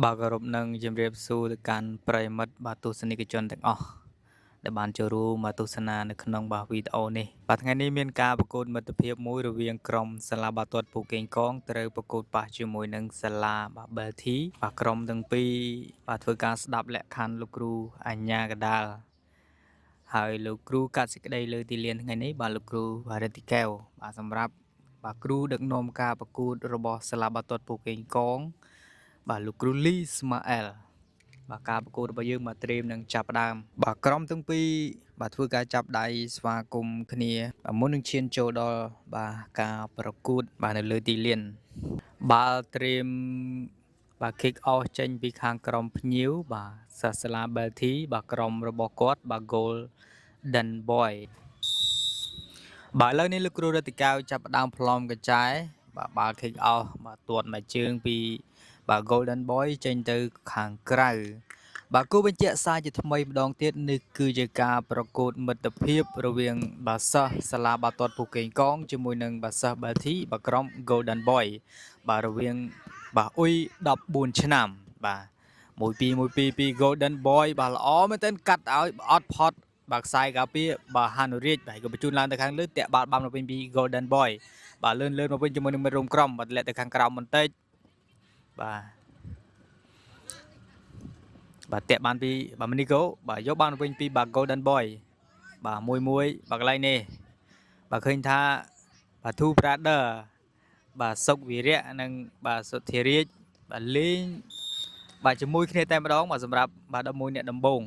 បាទគោរពនឹងជម្រាបសួរទៅកាន់ប្រិយមិត្តបាទទស្សនិកជនទាំងអស់ដែលបានចូលរួមមកទស្សនានៅក្នុងបាទវីដេអូនេះបាទថ្ងៃនេះមានការប្រកួតមិត្តភាពមួយរវាងក្រុមសាលាបាល់ទាត់ពូកេងកងត្រូវប្រកួតប៉ះជាមួយនឹងសាលាបាទ Belty បាទក្រុមទាំងពីរបាទធ្វើការស្ដាប់លក្ខខណ្ឌលោកគ្រូអញ្ញាកដាលហើយលោកគ្រូកាត់សេចក្តីលើទីលានថ្ងៃនេះបាទលោកគ្រូបារិទ្ធិកែវបាទសម្រាប់បាទគ្រូដឹកនាំការប្រកួតរបស់សាលាបាល់ទាត់ពូកេងកងបាទលោកគ្រូលីស្ម៉ាអែលបាទការប្រកួតរបស់យើងមកត្រៀមនឹងចាប់ផ្ដើមបាទក្រុមទាំងពីរបាទធ្វើការចាប់ដៃស្វាគមន៍គ្នាបាទមុននឹងឈានចូលដល់បាទការប្រកួតបាទនៅលើទីលានបាល់ត្រៀមបាទ kick off ចេញពីខាងក្រុមភ្ញៀវបាទសាសាឡា Belty បាទក្រុមរបស់គាត់បាទ Golden Boy បាទឥឡូវនេះលោកគ្រូរតិកៅចាប់ផ្ដើមផ្លอมកញ្ចែបាទបាល់ kick off បាទទាត់មួយជើងពីបាទ Golden Boy ចេញទៅខាងក្រៅបាទគូបញ្ជាក់សារជាថ្មីម្ដងទៀតនេះគឺជាការប្រកួតមិត្តភាពរវាងបាទសិស្សសាលាបាល់ទាត់ពូកេងកងជាមួយនឹងបាទសិស្ស Belty បាទក្រុម Golden Boy បាទរវាងបាទអ៊ុយ14ឆ្នាំបាទ1 2 1 2 2 Golden Boy បាទល្អមែនទែនកាត់ឲ្យអត់ផុតបាទខ្សែការពារបាទហានុរាជបាទក៏បញ្ជូនឡើងទៅខាងលើតាក់បាល់បាំមកវិញពី Golden Boy បាទលឿនលឿនមកវិញជាមួយនឹងមិត្តរួមក្រុមបាទលាក់ទៅខាងក្រោមបន្តិចបាទបាទតាក់បានពីបាទមីនីកូបាទយកបានវិញពីបាទ Golden Boy បាទមួយមួយបាទកន្លែងនេះបាទឃើញថាបាទ Two Brother បាទសុកវីរៈនិងបាទសុធិរាជបាទលេងបាទជាមួយគ្នាតែម្ដងបាទសម្រាប់បាទ11អ្នកដំបង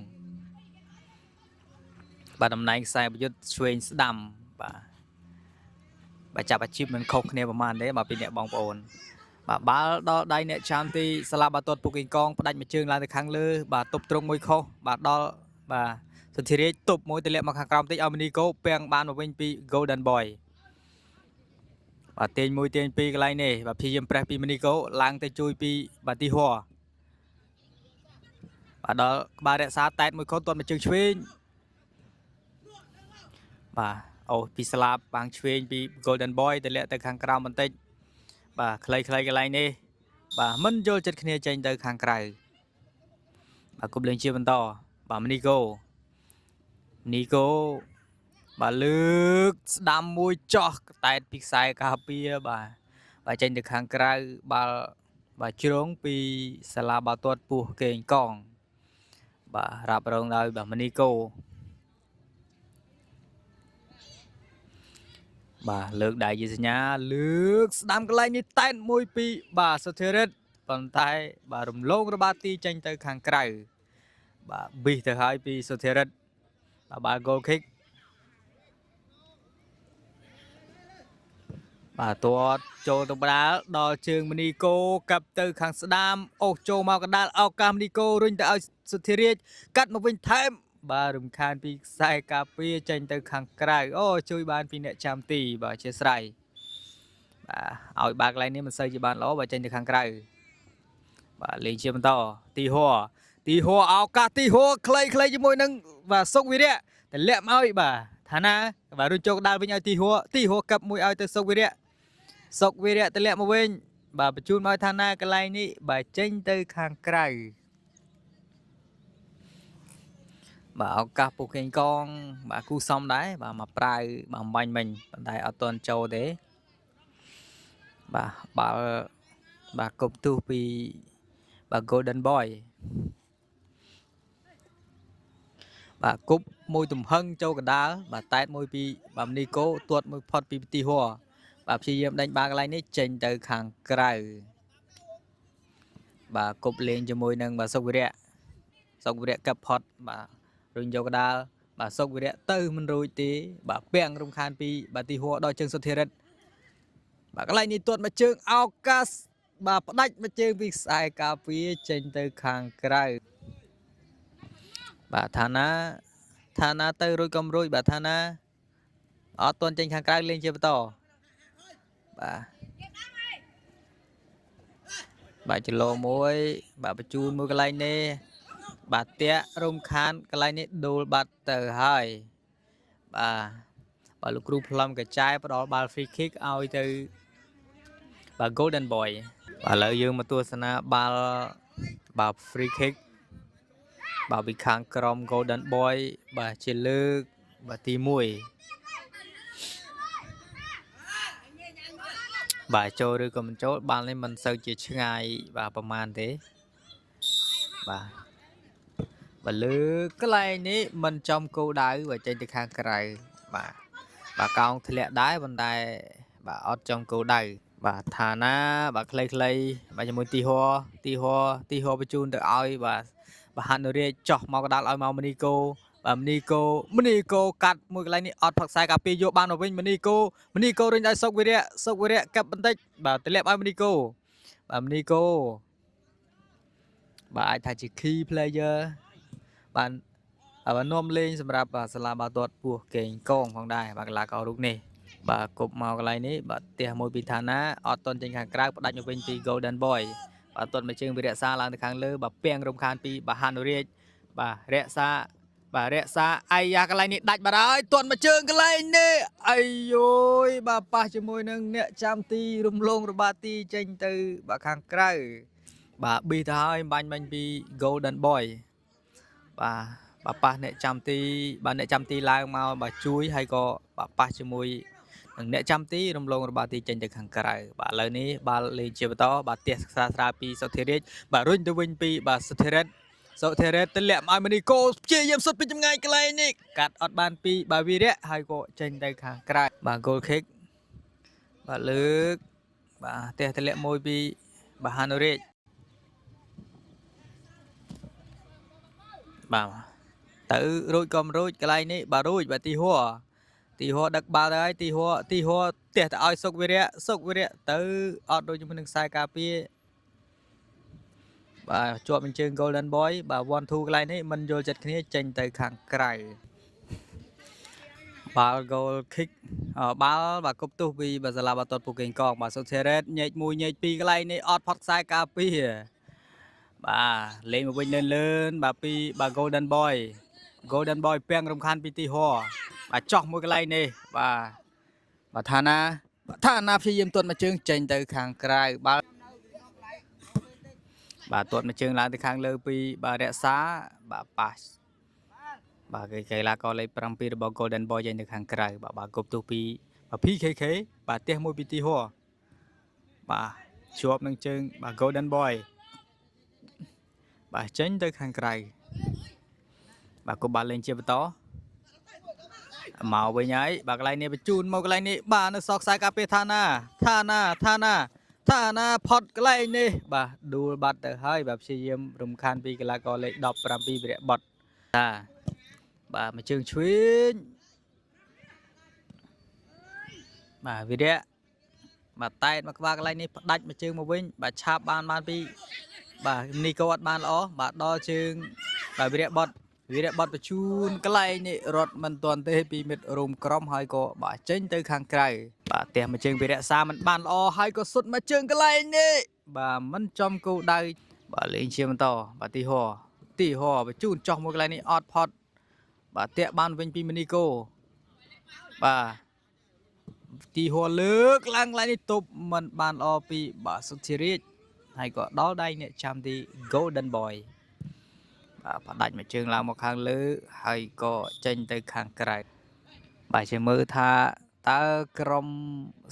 បាទតំណែងខ្សែប្រយុទ្ធឆ្វេងស្ដាំបាទបាទចាប់អាជីពមិនខុសគ្នាប្រហែលទេបាទពីអ្នកបងប្អូនបាទបាល់ដល់ដៃអ្នកចាំទីសាលាបាល់ទាត់ពូកេងកងផ្ដាច់មួយជើងឡើងទៅខាងលើបាទទប់ត្រង់មួយខុសបាទដល់បាទសុធិរាជទប់មួយទម្លាក់មកខាងក្រោមតិចឲ្យមីនីកូពាំងបានមកវិញពី Golden Boy បាទទាញមួយទាញពីរកន្លែងនេះបាទព្យាយាមប្រេះពីមីនីកូឡើងទៅជួយពីបាទទីហួរបាទដល់ក្បាលរក្សាតែតមួយខុសទាត់មួយជើងឆ្វេងបាទអូពីស្លាបបាងឆ្វេងពី Golden Boy ទៅលាក់ទៅខាងក្រោមបន្តិចបាទខ្លីៗកន្លែងនេះបាទមិនយល់ចិត្តគ្នាចេញទៅខាងក្រៅបាទគប់លេងជាបន្តបាទមីនីកូនីកូបាទលើកស្ដាំមួយចោះតែតពីខ្សែការពារបាទបាទចេញទៅខាងក្រៅបាល់បាទជ្រងពីសាលាបាល់ទាត់ពោះកេងកងបាទរ៉ាប់រងដោយបាទមីនីកូបាទលើកដៃជាសញ្ញាលើកស្ដាំកន្លែងនេះតែន1 2បាទសុធិរិទ្ធប៉ុន្តែបាទរំលងរបាទីចេញទៅខាងក្រៅបាទប៊ីសទៅហើយពីសុធិរិទ្ធបាទបាល់ goal kick បាទទាត់ចូលទៅបដាលដល់ជើងមនីកូកាប់ទៅខាងស្ដាមអូសចូលមកកណ្ដាលឱកាសមនីកូរុញទៅឲ្យសុធិរាជកាត់មកវិញថែមបាទរំខានពីខ្សែការពារចេញទៅខាងក្រៅអូជួយបានពីអ្នកចាំទីបាទអធិស្ឋានបាទឲ្យបាល់កន្លែងនេះមិនសូវជាបានល្អបាទចេញទៅខាងក្រៅបាទលេងជាបន្តទីហួរទីហួរឱកាសទីហួរខ្លីខ្លីជាមួយនឹងបាទសុកវីរៈតម្លាក់មកឲ្យបាទឋានាបាទរុញចូលកណ្ដាលវិញឲ្យទីហួរទីហួរកាប់មួយឲ្យទៅសុកវីរៈសុកវីរៈតម្លាក់មកវិញបាទបញ្ជូនមកឋានាកន្លែងនេះបាទចេញទៅខាងក្រៅបាទឱកាសពូកេងកងបាទគូសំដែរបាទមកប្រាវបាទអំបាញ់មិញប៉ុន្តែអត់ទាន់ចូលទេបាទបាល់បាទគប់ទូពីបាទ Golden Boy បាទគប់មួយទំហឹងចូលកណ្ដាលបាទតែតមួយពីបាទនីកូទាត់មួយផុតពីទីហួរបាទព្យាយាមដេញបាល់កន្លែងនេះចេញទៅខាងក្រៅបាទគប់លេងជាមួយនឹងបាទសុកវិរៈសុកវិរៈកັບផុតបាទរុញយកកណ្ដាលបាទសុកវិរៈទៅមិនរួចទេបាទពាំងរំខានពីបាទទីហួរដល់ជើងសុធិរិទ្ធបាទកន្លែងនេះទាត់មកជើងឱកាសបាទផ្ដាច់មកជើងពីខ្សែការពារចេញទៅខាងក្រៅបាទឋានាឋានាទៅរួចកំរួចបាទឋានាអត់ទាន់ចេញខាងក្រៅលេងជាបន្តបាទបាទចលោមួយបាទបញ្ជូនមួយកន្លែងនេះបាទតាក់រំខានកន្លែងនេះដូលបាត់ទៅហើយបាទបាទលោកគ្រូផ្លំកញ្ចែផ្ដល់បាល់ free kick ឲ្យទៅបាទ Golden Boy បាទឥឡូវយើងមកទស្សនាបាល់ បាទ free kick បាទពីខាងក្រុម Golden Boy បាទជាលើកបាទទី1បាទចូលឬក៏មិនចូលបាល់នេះមិនសូវជាឆ្ងាយបាទប្រហែលទេបាទបើលើកន្លែងនេះមិនចំគោលដៅបាទចេញទៅខាងក្រៅបាទបាទកោងធ្លាក់ដែរប៉ុន្តែបាទអត់ចំគោលដៅបាទឋានាបាទខ្លីៗបាទជាមួយទីហោទីហោទីហោបញ្ជូនទៅឲ្យបាទបាទហានុរាជចោះមកកដាលឲ្យមកមនីកូបាទមនីកូមនីកូកាត់មួយកន្លែងនេះអត់ផឹកខ្សែកាពីយកបានមកវិញមនីកូមនីកូរុញឲ្យសុកវិរៈសុកវិរៈកាប់បន្តិចបាទតម្លាក់ឲ្យមនីកូបាទមនីកូបាទអាចថាជា key player បានបាទនាំលេងសម្រាប់សាលាបាល់ទាត់ពោះកេងកងផងដែរបាទកីឡាកររូបនេះបាទគប់មកកន្លែងនេះបាទផ្ទះមួយពីឋានាអត់តន់ចេញខាងក្រៅផ្ដាច់មកវិញពី Golden Boy បាទទាត់មកជើងវិរក្សាឡើងទៅខាងលើបាទពាំងរំខានពីបាទហានុរាជបាទរក្សាបាទរក្សាអាយ៉ាកន្លែងនេះដាច់បាត់ហើយទាត់មកជើងកន្លែងនេះអាយយបាទប៉ះជាមួយនឹងអ្នកចាំទីរំលងរបាទីចេញទៅបាទខាងក្រៅបាទប៊ីទៅហើយបាញ់បាញ់ពី Golden Boy បាទបាទប៉ះអ្នកចាំទីបាទអ្នកចាំទីឡើងមកបាទជួយហើយក៏បាទប៉ះជាមួយនឹងអ្នកចាំទីរំលងរបស់ទីចេញទៅខាងក្រៅបាទឥឡូវនេះបាល់លេងជាបន្តបាទផ្ទះស្រាលស្រាលពីសុធិរាជបាទរុញទៅវិញពីបាទសុធិរិទ្ធសុធិរិទ្ធទម្លាក់មកឲ្យមនីកូព្យាយាមសុទ្ធពីចម្ងាយកន្លែងនេះកាត់អត់បានពីបាទវីរៈហើយក៏ចេញទៅខាងក្រៅបាទ goal kick បាទលើកបាទផ្ទះទម្លាក់មួយពីបាទហានុរាជបាទទៅរួចក៏មិនរួចកន្លែងនេះបាទរួចបាទទីហួរទីហួរដឹកបាល់ទៅហើយទីហួរទីហួរផ្ទះទៅឲ្យសុកវិរៈសុកវិរៈទៅអត់ដូចជាមួយនឹងខ្សែការពារបាទជាប់អញ្ជើញ Golden Boy បាទ1 2កន្លែងនេះមិនយល់ចិត្តគ្នាចេញទៅខាងក្រៅបាល់ goal kick បាល់បាទគប់ទោះពីបាទសាលាបាល់ទាត់ពូកេងកងបាទសុធិរ៉េតញែក1ញែក2កន្លែងនេះអត់ផុតខ្សែការពារបាទលេងមកវិញលឿនលឿនបាទពីបាទ Golden Boy Golden Boy ពាំងរំខានពីទីហោបាទចោះមួយកន្លែងនេះបាទបាទឋានាបាទឋានាព្យាយាមទាត់មកជើងចេញទៅខាងក្រៅបាល់បាទទាត់មកជើងឡើងទៅខាងលើពីបាទរក្សាបាទប៉ាសបាទគេកីឡាករលេខ7របស់ Golden Boy ចេញទៅខាងក្រៅបាទបាទគប់ទោះពីបាទ PKK បាទផ្ទះមួយពីទីហោបាទជាប់នឹងជើងបាទ Golden Boy បាទចេញទៅខាងក្រៅបាទគប់បាល់លេងជាបន្តមកវិញហើយបាទកន្លែងនេះបញ្ជូនមកកន្លែងនេះបាទនៅសอกខ្សែការពារឋានាឋានាឋានាឋានាផុតកន្លែងនេះបាទដួលបាត់ទៅហើយបាទព្យាយាមរំខានពីកីឡាករលេខ17វិរៈបុតតាបាទមួយជើងឆ្វេងបាទវិរៈបាទតែតមកក្បាលកន្លែងនេះផ្ដាច់មួយជើងមកវិញបាទឆាបបានបានពីបាទនីកូអត់បានល្អបាទដល់ជើងបាទវិរៈបុតវីរៈបត់បញ្ជូនកន្លែងនេះរត់មិនទាន់ទេពីមិត្តរួមក្រុមហើយក៏បាទចេញទៅខាងក្រៅបាទផ្ទះមួយជើងវីរៈសាមិនបានល្អហើយក៏សុទ្ធមួយជើងកន្លែងនេះបាទមិនចំគោលដៅបាទលេងជាបន្តបាទទីហោទីហោបញ្ជូនចោះមួយកន្លែងនេះអត់ផុតបាទតាក់បានវិញពីមីនីកូបាទទីហោលើកឡើងកន្លែងនេះទប់មិនបានល្អពីបាទសុធិរាជហើយក៏ដល់ដៃអ្នកចាំទី Golden Boy បាទផ្ដាច់មួយជើងឡើងមកខាងលើហើយក៏ចេញទៅខាងក្រៅបាទជាមើលថាតើក្រុម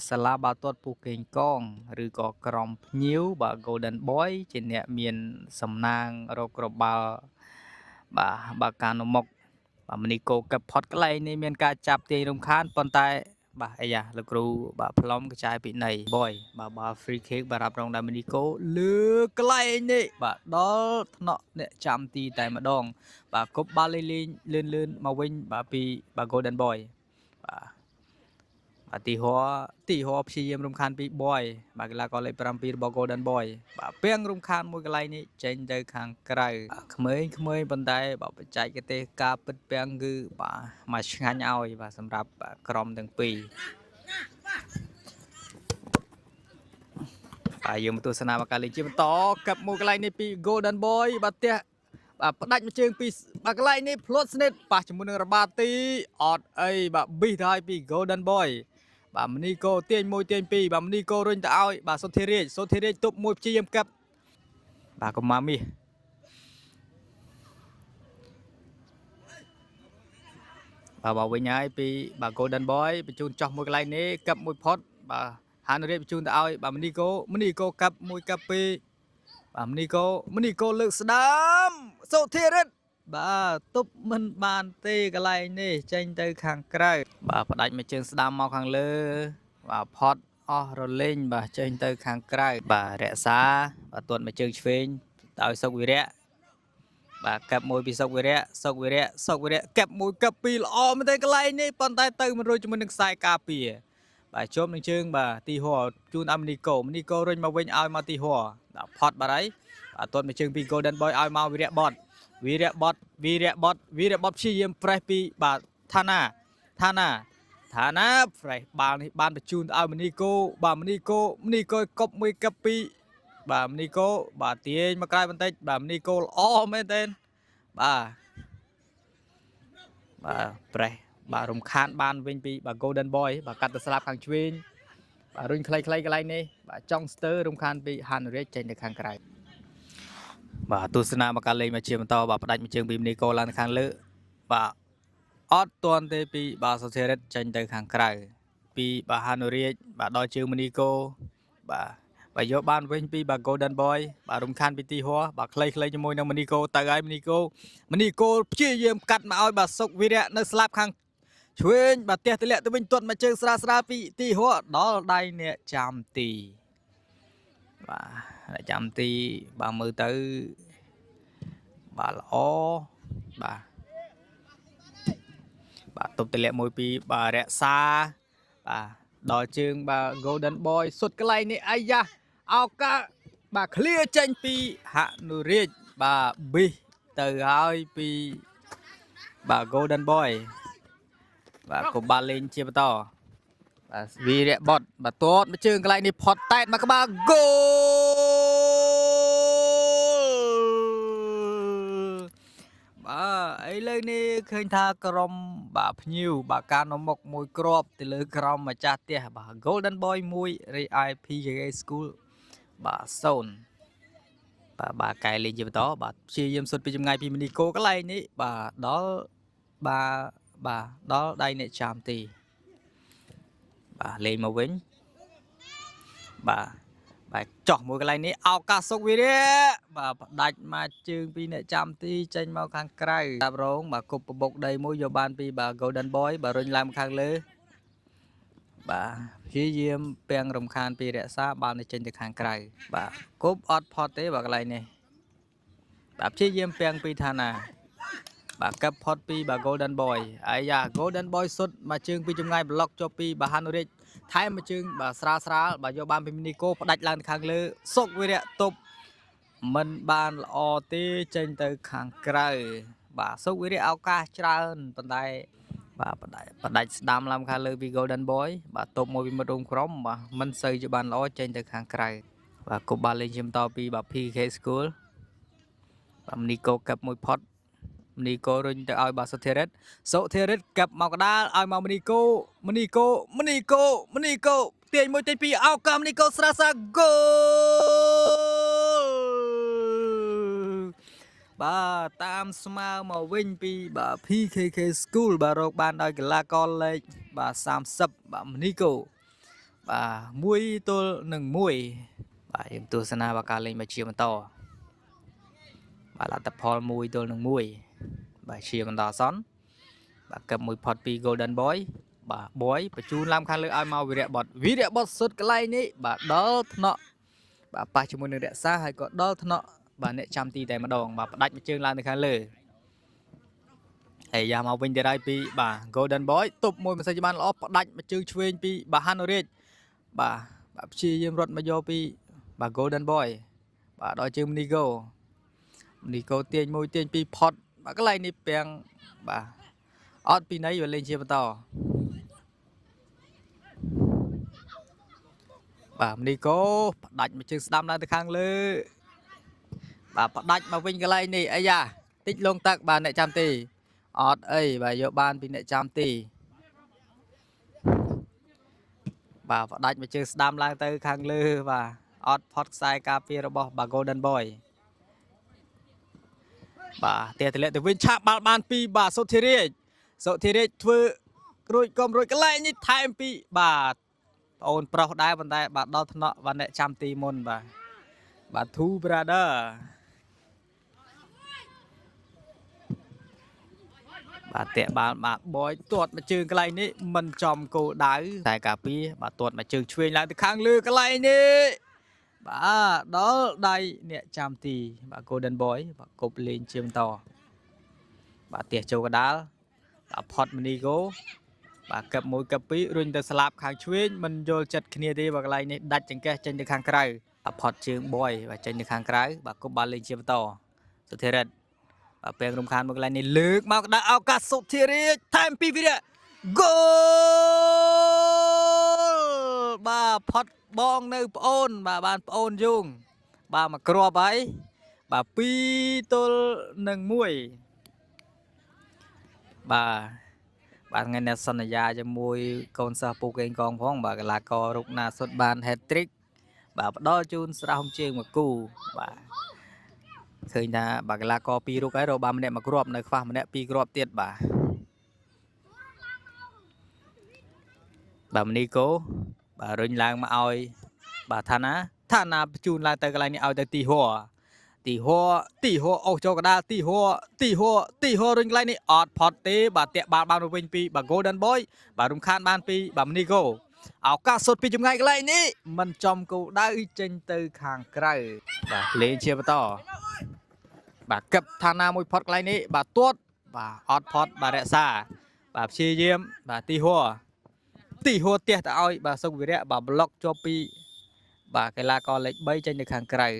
សាលាបាល់ទាត់ពូកេងកងឬក៏ក្រុមភ្ញៀវបាទ Golden Boy ជាអ្នកមានសំណាងរកគ្រាប់បាល់បាទបាទការនៅមុខបាទមនីកូកឹបផុតកន្លែងនេះមានការចាប់ទាញរំខានប៉ុន្តែបាទអាយ៉ាលោកគ្រូបាទផ្លុំកចាយពិន័យ boy បាទបាល់ free kick បាទរាប់រងដោយមនីកូលើកន្លែងនេះបាទដល់ថ្នាក់អ្នកចាំទីតែម្ដង បាទគប់បាល់លេងលេងលឿនលឿនមកវិញបាទពីបាទ Golden Boy បាទបាទទីហោទីហោព្យាយាមរំខានពី Boy បាទកីឡាករលេខ7របស់ Golden Boy បាទពាំងរំខានមួយកន្លែងនេះចេញទៅខាងក្រៅបាទក្មេងក្មេងប៉ុន្តែបាទបច្ចេកទេសការពិតពាំងគឺបាទមកឆ្ងាញ់ឲ្យបាទសម្រាប់បាទក្រុមទាំងពីរបាទយើងមកទស្សនាការលេងជាបន្តកាប់មួយកន្លែងនេះពី Golden Boy បាទផ្ទះបាទផ្ដាច់មួយជើងពីបាទកន្លែងនេះផ្លត់ស្និតប៉ះជាមួយនឹងរបាទីអត់អីបាទប៊ីទៅឲ្យពី Golden Boy បាទមនីកូទាញមួយទាញពីរបាទមនីកូរុញទៅឲ្យបាទសុធិរាជសុធិរាជទប់មួយព្យាយាមកាប់បាទកុំម៉ាមីស បាទមកវិញហើយពីបាទ Golden Boy បញ្ជូនចោះមួយកន្លែងនេះកឹបមួយផុតបាទហានុរាជបញ្ជូនទៅឲ្យបាទមនីកូមនីកូកាប់មួយកាប់ពីរបាទមនីកូមនីកូលើកស្ដាមសុធិរិទ្ធបាទទប់មិនបានទេកន្លែងនេះចេញទៅខាងក្រៅបាទផ្ដាច់មួយជើងស្ដាំមកខាងលើបាទផុតអស់រលេងបាទចេញទៅខាងក្រៅបាទរក្សាបាទទាត់មួយជើងឆ្វេងទៅឲ្យសុកវិរៈ បាទកាប់មួយពីសុកវិរៈសុកវិរៈសុកវិរៈកាប់មួយកាប់ពីរល្អមែនទេកន្លែងនេះប៉ុន្តែទៅមិនរួចជាមួយនឹងខ្សែការពារបាទជុំនឹងជើងបាទទីហោជូនឲ្យមនីកូមនីកូរុញមកវិញឲ្យមកទីហោដាក់ផត់បាត់ហើយបាទទាត់មួយជើងពី Golden Boy ឲ្យមកវិរៈបតវិរៈបតវិរៈបតវិរៈបតព្យាយាមប្រេះពីបាទឋានាឋានាឋានាប្រេះបាល់នេះបានបញ្ជូនទៅឲ្យមនីកូបាទមនីកូមនីកូកប់មួយកាប់ពីរបាទមនីកូបាទទាញមកក្រៅបន្តិចបាទមនីកូល្អមែនទេបាទបាទប្រេះបាទរំខានបានវិញពីបាទ Golden Boy បាទកាត់ទៅស្លាប់ខាងឆ្វេងបាទរុញខ្លីៗកន្លែងនេះបាទចង់ស្ទើររំខានពីហានុរេចេញទៅខាងក្រៅបាទទស្សនាមកការលេងមកជាបន្តបាទផ្ដាច់មួយជើងពីមនីកូឡើងខាងលើបាទអត់ទាន់ទេពីបាទសុធិរិទ្ធចេញទៅខាងក្រៅពីបាទហានុរាជបាទដល់ជើងមនីកូបាទបាទយកបានវិញពីបាទ Golden Boy បាទរំខានពីទីហោះបាទខ្លីៗជាមួយនឹងមនីកូទៅហើយមនីកូមនីកូព្យាយាមកាត់មកឲ្យបាទសុកវីរៈនៅស្លាប់ខាងឆ្វេងបាទផ្ទះទលាក់ទៅវិញទាត់មកជើងស្រាលស្រាលពីទីហោះដល់ដៃអ្នកចាំទីបាទអ្នកចាំទីបាទមើលទៅបាទល្អបាទបាទទប់ទលាក់មួយពីបាទរក្សាបាទដល់ជើងបាទ Golden Boy សុទ្ធកន្លែងនេះអាយ៉ាឱកាសបាទ clear ចេញពីហនុរាជបាទប៊ីសទៅហើយពីបាទ Golden Boy បាទកុំបាល់លេងជាបន្តបាទវីរៈបតបាទទាត់មួយជើងកន្លែងនេះផុតតែតមកក្បាលហ្គោលបាទឥឡូវនេះឃើញថាក្រុមបាទភ្ញៀវបាទការនាំមុខមួយគ្រាប់ទៅលើក្រុមម្ចាស់ផ្ទះបាទ Golden Boy 1 រីឯ PKK School បាទ0បាទបាទកែលេងជាបន្តបាទព្យាយាមសុទ្ធពីចម្ងាយពីមនីកូកន្លែងនេះបាទដល់បាទបាទដល់ដៃអ្នកចាំទីបាទលេងមកវិញបាទបាទចោះមួយកន្លែងនេះឱកាសសុកវីរៈបាទផ្ដាច់មកជើងពីអ្នកចាំទីចេញមកខាងក្រៅតាប់រងបាទគប់បបុកដីមួយយកបានពីបាទ Golden Boy បាទរុញឡើងមកខាងលើបាទព្យាយាមពាំងរំខានពីរក្សាបាល់នេះចេញទៅខាងក្រៅបាទគប់អត់ផុតទេបាទកន្លែងនេះបាទព្យាយាមពាំងពីឋានាបាទកឹបផុតពីបាទ Golden Boy អាយ៉ា Golden Boy សុទ្ធមកជើងពីចម្ងាយប្លុកជាប់ពីបាទហានុរាជថែមមួយជើងបាទស្រាលស្រាលបាទយកបានពីមីនីកូផ្ដាច់ឡើងទៅខាងលើសុកវីរៈទប់មិនបានល្អទេចេញទៅខាងក្រៅបាទសុកវីរៈឱកាសច្រើនប៉ុន្តែបាទផ្ដាច់ផ្ដាច់ស្ដាំឡើងខាងលើពី Golden Boy បាទទប់មួយពីមិត្តរួមក្រុមបាទមិនសូវជាបានល្អចេញទៅខាងក្រៅបាទគប់បាល់លេងជាបន្តពីបាទ PK School បាទមីនីកូកឹបមួយផុតមនីកូរុញទៅឲ្យបាទសុធិរិទ្ធសុធិរិទ្ធកឹបមកកដាលឲ្យមកមនីកូមនីកូមនីកូមនីកូទាញមួយទាញពីរឱកាសមនីកូស្រាសាហ្គោលបាទតាមស្មើមកវិញពីបាទ PKK School បាទរកបានដោយកីឡាករលេខបាទ30បាទមនីកូបាទ1ទល់នឹង1បាទយើងទស្សនាបាទការលេងមកជាបន្តបាទលទ្ធផល1ទល់នឹង1បាទជាបន្តអាសន្នបាទកឹបមួយផុតពី Golden Boy បាទ Boy បញ្ជូនឡើងខាងលើឲ្យមកវីរៈបតវីរៈបតសុទ្ធកន្លែងនេះបាទដល់ថ្នាក់បាទប៉ះជាមួយនឹងរក្សាហើយក៏ដល់ថ្នាក់បាទអ្នកចាំទីតែម្ដងបាទផ្ដាច់មួយជើងឡើងទៅខាងលើហើយយ៉ាមកវិញទៀតហើយពីបាទ Golden Boy ទប់មួយមិនសូវជាបានល្អផ្ដាច់មួយជើងឆ្វេងពីបាទហានុរាជបាទបាទព្យាយាមរត់មកយកពីបាទ Golden Boy បាទដល់ជើងមនីកូមនីកូទាញមួយទាញពីរផុតបាទកន្លែងនេះពាំងបាទអត់ពីណីវាលេងជាបន្តបាទមនីកូផ្ដាច់មួយជើងស្ដាំឡើងទៅខាងលើបាទផ្ដាច់មកវិញកន្លែងនេះអាយ៉ាតិចលងទឹកបាទអ្នកចាំទីអត់អីបាទយកបានពីអ្នកចាំទីបាទផ្ដាច់មួយជើងស្ដាំឡើងទៅខាងលើបាទអត់ផុតខ្សែការពាររបស់បាទ Golden Boy បាទផ្ទះទម្លាក់ទៅវិញឆាក់បាល់បានពីបាទសុធិរាជ សុធិរាជធ្វើរួចក៏មិនរួចកន្លែងនេះថែមពីបាទប្អូនប្រុសដែរប៉ុន្តែបាទដល់ថ្នាក់បាទអ្នកចាំទីមុនបាទបាទ Two Brother បាទតាក់បាល់បាទបយទាត់មកជើងកន្លែងនេះមិនចំគោលដៅតែកាពីបាទទាត់មកជើងឆ្វេងឡើងទៅខាងលើកន្លែងនេះបាទដល់ដៃអ្នកចាំទីបាទ Golden Boy បាទគប់លេងជាបន្តបាទទះចូលកដាលបាទផុតមនីកូបាទកឹប1កឹប2រុញទៅស្លាប់ខាងឆ្វេងមិនយល់ចិត្តគ្នាទេបាទកន្លែងនេះដាច់ចង្កេះចេញទៅខាងក្រៅបាទផុតជើងបយបាទចេញទៅខាងក្រៅបាទគប់បាល់លេងជាបន្តសុធិរិទ្ធ បាទពេលរំខានមកកន្លែងនេះលើកមកដាក់ឱកាសសុធិរាជថែមពីវីរៈហ្គោលបាទផុតបងនៅប្អូនបាទបានប្អូនយងបាទមកគ្រាប់ហើយបាទ2ទល់នឹង1បាទបាទថ្ងៃនេះសន្យាជាមួយកូនសិស្សពូកេងកងផងបាទកីឡាកររុកណាសុតបាន hat trick បាទផ្ដល់ជូនស្រះហុំជើងមកគូបាទ ឃើញថាបាទកីឡាករពីររូបហើយរកបានម្នាក់មួយគ្រាប់នៅខ្វះម្នាក់ពីរគ្រាប់ទៀតបាទបាទមនីកូបាទរុញឡើងមកឲ្យបាទឋានាឋានាបញ្ជូនឡើងទៅកន្លែងនេះឲ្យទៅទីហួរទីហួរទីហួរអូសចូលកដាលទីហួរទីហួរទីហួររុញកន្លែងនេះអត់ផុតទេបាទតាក់បាល់បានមកវិញពីបាទ Golden Boy បាទរំខានបានពីបាទមនីកូឱកាសសុទ្ធពីចម្ងាយកន្លែងនេះមិនចំគោលដៅចេញទៅខាងក្រៅបាទលេងជាបន្ត បាទកឹបឋានាមួយផុតកន្លែងនេះបាទទាត់បាទអត់ផុតបាទរក្សាបាទព្យាយាមបាទទីហួរទីហួរទះទៅឲ្យបាទសុខវិរៈបាទប្លុកជាប់ពីបាទកីឡាករលេខ3ចេញទៅខាងក្រៅ។